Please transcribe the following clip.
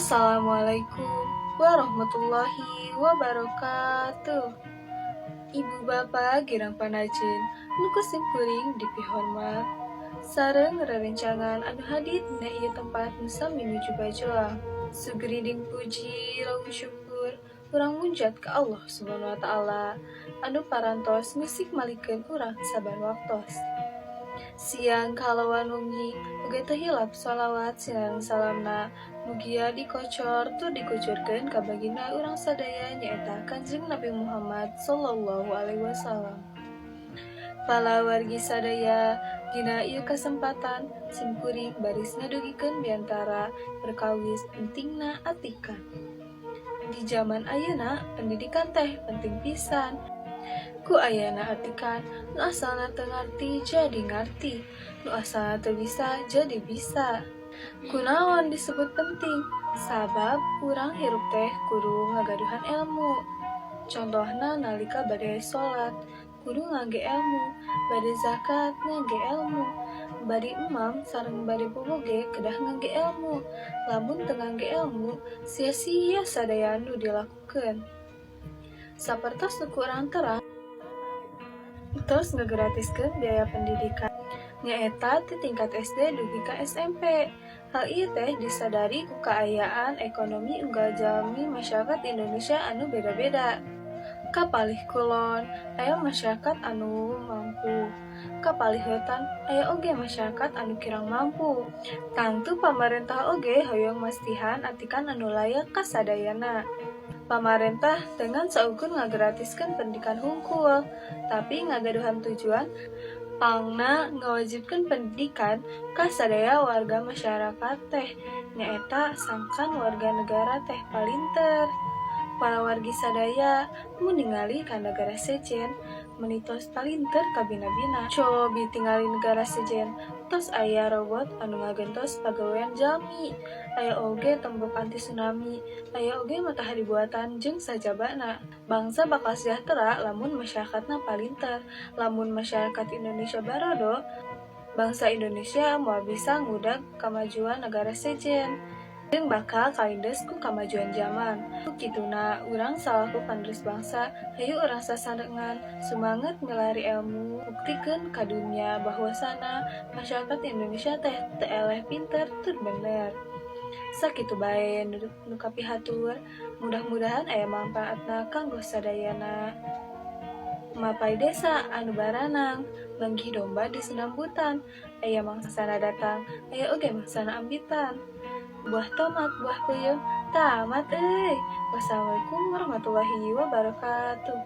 Assalamualaikum warahmatullahi wabarakatuh. Ibu Bapak girang panajeun nu ku simkuring dipihormat sareng rerencangan anu hadir dina ieu tempat nu sami nuju bajoang. Sugriding puji raung syukur urang munjat ka Allah Subhanahu wa Ta'ala anu parantos ngusik malikeun urang saban waktos. Siang kalawan wengi oge teu hilap sholawat sareng salamna mugia dikocor tur dikucurkeun ka baginda urang sadaya, nyaeta Kanjeng Nabi Muhammad Sallallahu Alaihi Wasallam. Palawargi sadaya, dina ieu kasempatan simkuring baris ngadugikeun biantara perkawis pentingna atikan. Di jaman ayeuna pendidikan teh penting pisan. Ku ayana atikan, nu asalna teu ngarti jadi ngarti, nu asalna teu bisa jadi bisa. Kunaon disebut penting? Sabab urang hirup teh kudu ngagaduhan ilmu. Contohna, nalika bade salat kudu ngangge ilmu, bade zakat ngangge ilmu, bade emam sareng bade bobo ge kedah ngangge ilmu. Lamun teu ngangge ilmu, sia-sia sadaya nu dilakukeun. Sapertos nu ku urang terang, tos ngagratiskeun biaya pendidikan, nyaeta ti tingkat SD dugi ka SMP. Hal ieu teh disadari ku kaayaan ekonomi unggal jalmi masyarakat Indonesia anu beda-beda. Ka palih kulon aya masyarakat anu mampu, ka palih wetan aya oge masyarakat anu kirang mampu. Tangtu pamarentah oge hoyong mastihan atikan anu layak ka sadayana. Pamarentah teu ngan saukur ngagratiskeun pendidikan hungkul, tapi ngagaduhan tujuan pangna ngawajibkeun pendidikan ka sadaya warga masyarakat teh nyaeta sangkan warga negara teh palinter. Palawargi sadaya, mun ningali ka nagara sejen meuni tos palinter kabina-bina. Cobi tingali negara sejen, tos aya robot anu ngagentos pagawean jalmi, aya oge tembok anti tsunami, aya oge matahari buatan, jeung sajabana. Bangsa bakal sejahtera lamun masyarakatna palinter. Lamun masyarakat Indonesia barodo, bangsa Indonesia moal bisa ngudag kamajuan negara sejen jeung bakal kalindes ku kamajuan jaman. Kituna, urang salaku panerus bangsa, hayu urang sasarengan sumanget milari ilmu, buktikeun ka dunya bahwasana masyarakat Indonesia teh teu eleh pinter tur bener. Sakitu bae nu kapihatur, mudah-mudahan aya mangpaatna kanggo sadayana. Mapay desa anu baranang manggih domba di sinambutan, aya mangsana datang, aya oge mangsana ambitan. Buah tomat, buah peuyeum, tamat euy. Wassalamualaikum warahmatullahi wabarakatuh.